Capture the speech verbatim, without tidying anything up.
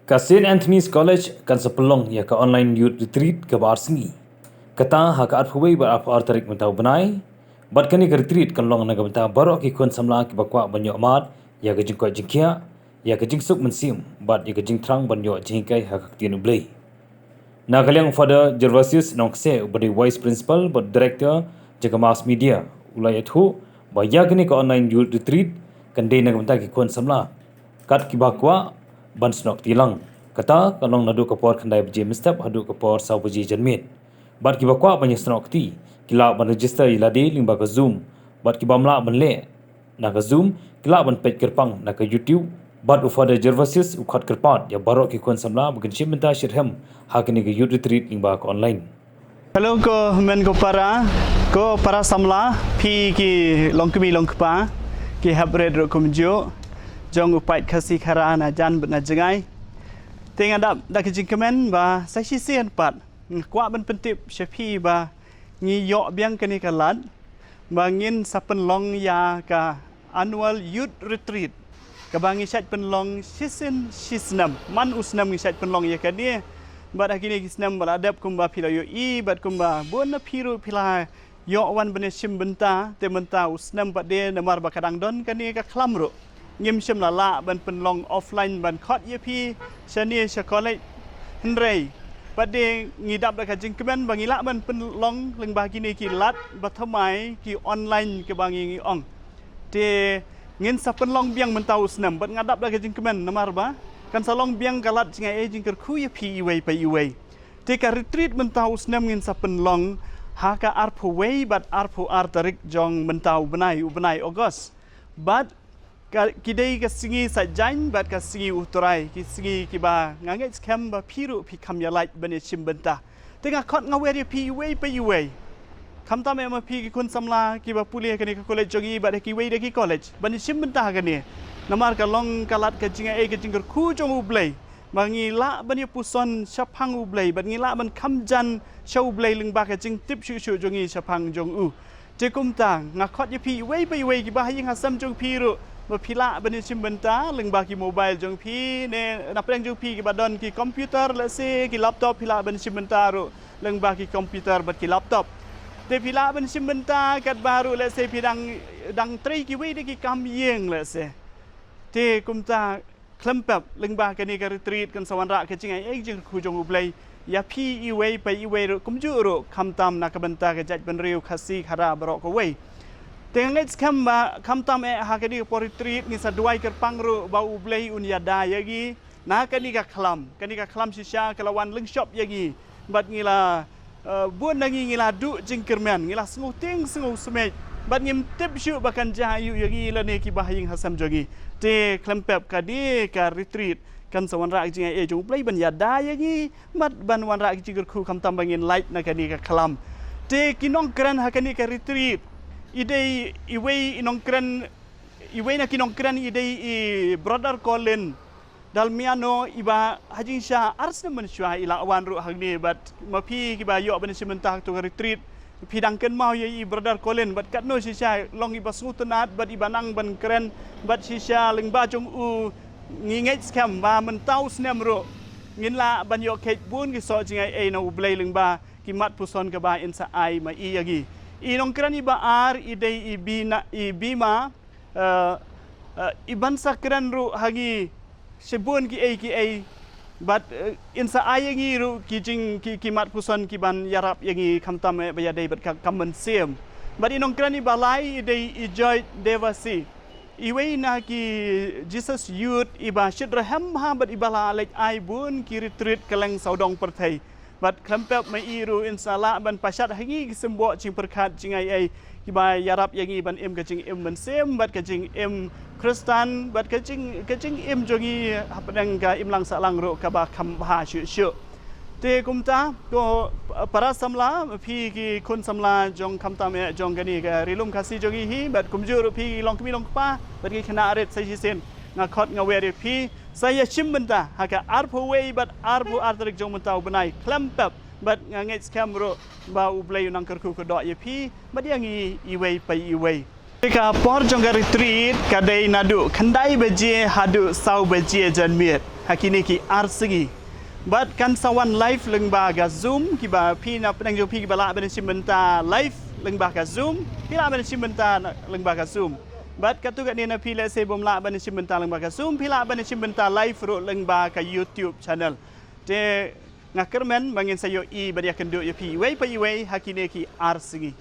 Ka St Anthony's College kan sa pynlong ïa ka online youth retreat kaba ar sngi, kata ha ka arphew wei bad arphew ar tarik mynta u bnai. Bad kane ka retreat kan long na ka bynta baroh ki khun samla kiba kwah ban ïoh mad ïa ka jingkoit jingkhiah, ïa ka jingsuk mynsiem bad ïa ka jingthrang ban ïoh jinghikai ha ka ktien U Blei. Na ka liang Father Gervasius Nongkse uba dei Vice Principal bad Director jong ka Mass Media u la ïathuh ba ïa kane ka online youth retreat kan dei na ka bynta ki khun samla kat kiba kwah ban snoh kti lang. Kata kan long naduh ka por khyndai baje mynstep haduh ka por saw baje janmiet. Bad kiba kwah ban ïasnoh kti ki lah ban register ïa lade lyngba ka Zoom, bad kiba ym lah ban leh na ka Zoom ki lah ban peit kyrpang na ka YouTube. Bad u Father Gervasius u khot kyrpad ïa baroh ki khun samla ba kin shim bynta shitrhem ha kane ka youth retreat lyngba ka online. Hello ko hynmen ko para, ko para samla, phi ki longkmie longkpa, ki hep rit ruh kumjuh jong u paid Khasi Khara na jan bad na jngai. Te nga dap da ka jingkmen ba sa shisien pat nga kwah ban pyntip sha phi ba ngi ïoh biang kane ka lad ba ngin sa pynlong ïa ka annual youth retreat kaba ngi shait pynlong shisien shisnem. Man u snem ngi shait pynlong ïa kane. Bad ha kine ki snem ba la dep, kumba phi la ïohi bad kumba bun na phi ruh phi la ïoh wan ban ïashim bynta, te mynta u snem pat de namar ba ka dang don kane ka khlam ruh ngim shym la lah ban pynlong offline ban khot ïa phi shane sha college. Hynrei pat de ngi dap da ka jingkmen ba ngi lah ban pynlong lyngba kine ki lad ba thymmai, ki online kiba ngi ngi ong. Te ngin sa pynlong biang mynta u snem bad nga dap da ka jingkmen namar ba kan sa long biang ka lad jingaiei jingkyrkhu ïa phi iwei pa iwei. Te ka retreat mynta u snem ngin sa pynlong ha ka arphew wei bad arphew ar tarik jong mynta u bnai, u bnai August. Bad ka, ki dei ka sngi Saitjaiñ bad ka sngi U Trai, ki sngi kiba nga ngeit skhem ba phi ruh phi kham ïalait ban ïashim bynta. Te nga khot nga wer ïa phi iwei pa iwei, khamtam eh ma phi ki khun samla kiba pule ha kane ka college jong ngi bad ha kiwei de ki college, ban ïashim bynta ha kane. Namar ka long ka lad ka jingaiei ka jingkyrkhu jong U Blei ba ngi lah ban ïapuson shaphang U Blei bad ngi lah ban kham jan sha U Blei lyngba ka jingtip shuh shuh jong ngi shaphang jong U. Te kumta nga khot ïa phi iwei pa iwei, kiba ha ïing ha sem jong phi ruh ba phi lah ban ïashim bynta lyngba ki mobile jong phi, ne na pdeng jong phi kiba don ki computer, lehse ki laptop, phi lah ban ïashim bynta ruh lyngba ki computer bad ki laptop. Te phi lah ban ïashim bynta katba ruh lehse phi dang, dang trei kiwei de ki kam ïing lehse. Te kumta khlem pep, lyngba kane ka retreat kan sa wanrah ka jingaiei jingkyrkhu jong U Blei ïa phi iwei pa iwei ruh kumjuh ruh khamtam na ka bynta ka jaitbynriew Khasi Khara baroh kawei. Te nga ngeit skhem ba khamtam eh ha kane ka por retreat ngi sa duwai kyrpang ruh ba U Blei un ïada ïa ngi na kane ka khlam. Kane ka khlam shisha ka la wan lyngshop ïa ngi bad ngi la, eh, bun na ngi ngi la duh jingkyrmen, ngi la sngewtieng sngewsmej bad ngim tip shuh ba kan jia aïu ïa ngi lane kiba ha ïing ha sem jong ngi. Te khlem pep ka dei ka retreat kan sa wanrah ka jingaiei jong U Blei ban ïada ïa ngi bad ban wanrah ka jingkyrkhu khamtam ba ngin lait na kane ka khlam. Te ki nongkren ha kane ka retreat i dei iwei i nongkren, iwei na ki nongkren i dei i Brother Colin Dalmiano, iba ha jingshisha ar snem mynshuwa i la wan ruh hangne bad ma phi kiba ïoh ban ïashim bynta ha kato ka retreat phi dang kynmaw ïa i Brother Colin bad katno shisha long iba sngewtynnat bad iba nang ban kren bad shisha lyngba jong u ngi ngeit skhem ba mynta u snem ruh ngin lah ban ïoh kheit bun ki soh jingaiei na U Blei lyngba ki mat puson kaba in sa ai ma i ïa ngi. I nongkren iba ar i dei i Bina, i Bima, eh, eh, iban sa kren ruh ha ngi shibun kiei kiei bad, eh, in sa ai ïa ngi ruh ki jing, ki, ki mat puson kiban ïarap ïa ngi khamtam eh ba ïadei bad ka kam mynsiem. Bad i nongkren iba lai i dei i Joy Devasi, iwei na ki Jesus Youth iba shit rhem bha bad iba la leit ai bun ki retreat kylleng sawdong pyrthei. Bad khlem pep ma i ruh in sa lah ban pashat ha ngi ki symboh jingpyrkhat jingaiei kiba ïarap ïa ngi ban im ka jingim mynsiem bad ka jingim Khristan bad ka jing, ka jingim jong ngi hapdeng ka imlang sahlang ruh kaba kham bha shuh shuh. Te kumta ko para samla, phi ki khun samla jong khamtam eh jong kane ka Ri Lum Khasi jong ngi hi bad kumjuh ruh phi ki longkmie longkpa bad ki khynnah rit, sa shisien nga khot nga wer ïa phi sa ïashim bynta ha ka arphew wei bad arphew ar tarik jong mynta u bnai khlem pep bad nga ngeit skhem ruh ba U Blei u nang kyrkhu kyrdoh ïa phi bad ïa ngi iwei pa iwei. Ka por jong ka retreat ka dei naduh khyndai baje haduh saw baje janmiet ha kine ki ar sngi. Bad kan sa wan live lyngba ka Zoom, kiba phi na pdeng jong phi kiba lah ban shim bynta live lyngba ka Zoom, phi lah ban shim bynta na- lyngba ka Zoom. Bad katto katne na phi lehse bym lah ban shim bynta lyngba ka Zoom, phi lah ban shim bynta live ruh lyngba ka YouTube channel. Te nga kyrmen ba ngin sa ïohi ban ïakynduh ïa phi iwei pa iwei ha kine ki ar sngi.